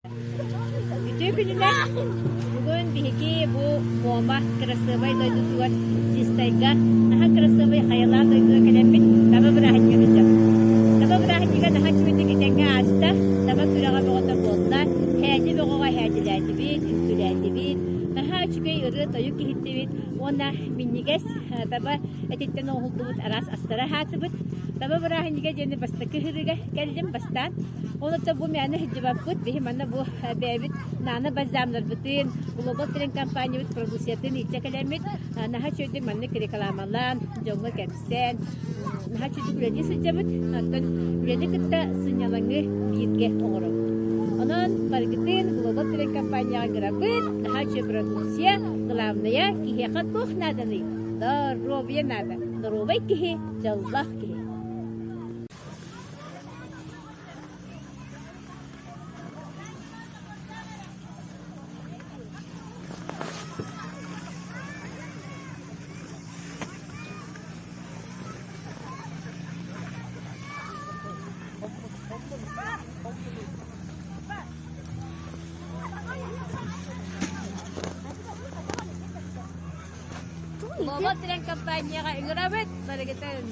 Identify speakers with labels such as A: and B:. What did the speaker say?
A: Үтүө күнүнэн! Бүгүн биһиги бу Муома кырасыабай дойдутугар Чистайга наһаа кырасыабай хайалаах дойдуга кэлэммит таба бырааһынньыга сылдьабыт. Таба бырааһынньыга наһаа үчүгэйдик этэҥҥэ ааста, таба күрэҕэ бөҕөтө буолла, һээдьи бөҕөҕө һээдьилээтибит, үҥкүүлээтибит, наһаа үчүгэй ырыа-тойук иһиттибит уонна минньигэс таба этиттэн оҥоһуллубут араас астары аһаатыбыт. Таба бырааһынньыга диэни бастакы ыһыырыга кэллим бастаан. Онон бу мээнэ сылдьыбаппыт. Биһи манна бу бэйэбит наана бальзамнарбытын, Глобал Тренд компаниябыт продукциятын илдьэ кэлэммит наһаа үчүгэйдик маннык рекламалаан, дьоҥҥо кэпсээн, наһаа үчүгэйдик үлэлии сылдьабыт. Оттон үлэни кытта сынньалаҥы бииргэ оҥоробут. Онон барыгытын Глобал Тренд компанияҕа ыҥырабыт. Наһаа үчүгэй продукция. Главное, киһиэхэ туох нааданый? Доруобуйа наада. Доруобай киһи, дьоллоох киһи. Лоба Трен компанияҕа ыҥырабыт барыгытын.